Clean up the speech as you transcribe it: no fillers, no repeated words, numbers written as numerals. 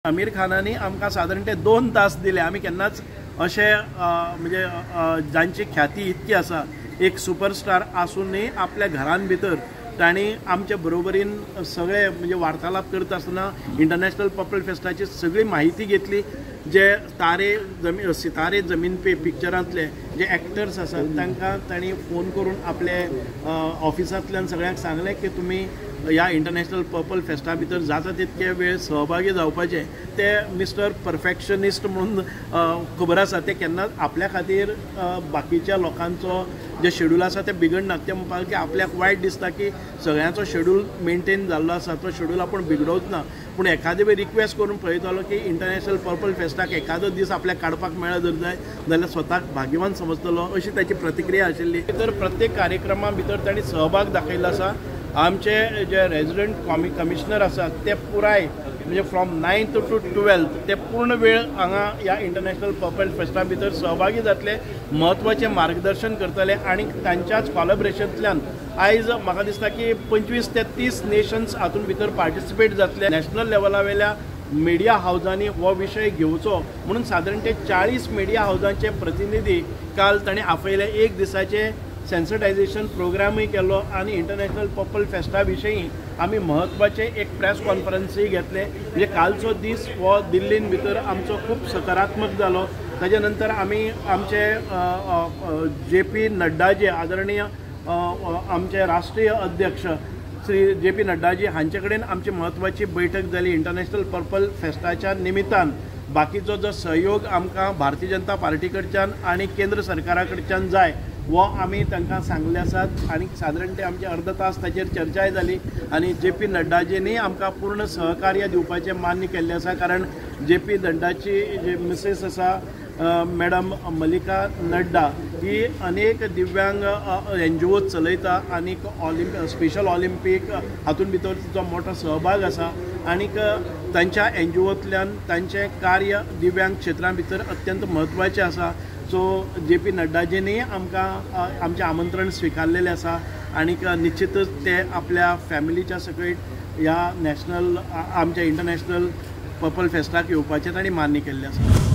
आमिर खानांनी आमकां सादारण ते 2 तास दिले. आमी केन्नाच अशें म्हणजे जांची ख्याती इतकी आसा, एक सुपरस्टार आसूनय आपल्या घरान भितर तांणी आमच्या बरोबरीन सगळे म्हणजे वार्तालाप करता आसतना इंटरनॅशनल पर्पल फेस्टाची सगळी म्हायती घेतली. जे तारे जमीन सितारे जमीन पे पिक्चरांतले जे एक्टर्स आसात तांकां तांणी फोन करून आपले ऑफिसांतल्यान सगळ्यांक सांगलें की तुमी ह्या इंटरनॅशनल पर्पल फेस्टा भितर जाता तितके वेळ सहभागी जावपाचे. ते मिस्टर परफेक्शनिस्ट म्हणून खबर आसा, ते केन्नाच आपल्या खातीर बाकीच्या लोकांचो जे शेड्यूल आसा ते बिगडनात. ते म्हणपाक की आपल्याक वायट दिसता की सगळ्यांचो शेड्यूल मेनटेन जाल्लो आसा तो शेड्यूल आपूण बिगडोवच ना, पूण एखादे वेळ रिक्वेस्ट करून पळयतालो की इंटरनॅशनल पर्पल फेस्टाक एखादो दीस आपल्याक काडपाक मेळत जर जाय जाल्यार स्वताक भाग्यवान समजतलो अशी ताची प्रतिक्रिया आशिल्ली. तर प्रत्येक कार्यक्रमा भितर तांणी सहभाग दाखयल्लो आसा. आमचे जे रेजिडंट कमिशनर आसात ते पुराय म्हणजे फ्रॉम 9th to 12th ते पूर्ण वेळ हांगा ह्या इंटरनॅशनल पर्पल फेस्टा भितर सहभागी जातले, म्हत्वाचें मार्गदर्शन करतले आनी तांच्याच कॉलेब्रेशनांतल्यान आयज म्हाका दिसता की 25 ते 30 नेशन्स हातूंत भितर पार्टिसिपेट जातले. नॅशनल लेवला वयल्या मिडिया हावजांनी हो विशय घेवचो म्हणून सादारण ते 40 मिडिया हावजांचे प्रतिनिधी काल तांणी आपयले. एक दिसाचे सेन्सिटायझेशन प्रोग्रामूय केलो आनी इंटरनॅशनल पर्पल फेस्टा विशयी आमी म्हत्वाचे एक प्रेस कॉन्फरन्सूय घेतले. म्हणजे कालचो दीस हो दिल्लीन भितर आमचो खूब सकारात्मक जालो. ताजे नंतर आमी आमचे जे पी नड्डाजी आदरणीय आमचे राष्ट्रीय अध्यक्ष श्री जे पी नड्डाजी हांचे कडेन आमची म्हत्वाची बैठक जाली. इंटरनॅशनल पर्पल फेस्टाच्या निमित्तान बाकीचो जो सहयोग आमकां भारतीय जनता पार्टी कडच्यान आनी केंद्र सरकारा कडच्यान जाय वो आमी तांकां सांगले आसात आनी सादारण ते आमचे अर्द तास ताचेर चर्चाय जाली आनी जे पी नड्डाजींनी आमकां पूर्ण सहकार्य दिवपाचें मान्य केल्लें आसा. कारण जे पी नड्डाची जे मिसेस आसा मॅडम मलिका नड्डा ही अनेक दिव्यांग एन जी ओ चलयता आनी स्पेशल ऑलिम्पीक हातूंत भितर तिचो मोठो सहभाग आसा आनीक तांच्या एन जी ओंतल्यान तांचें कार्य दिव्यांग क्षेत्रां भितर अत्यंत म्हत्वाचें आसा. सो जे पी नड्डाजींनी आमकां आमचें आमंत्रण स्विकारलेलें आसा आनीक निश्चितच ते आपल्या फॅमिलीच्या सकयट ह्या नॅशनल आमच्या इंटरनॅशनल पर्पल फेस्टाक येवपाचें तांणी मान्य केल्लें आसा.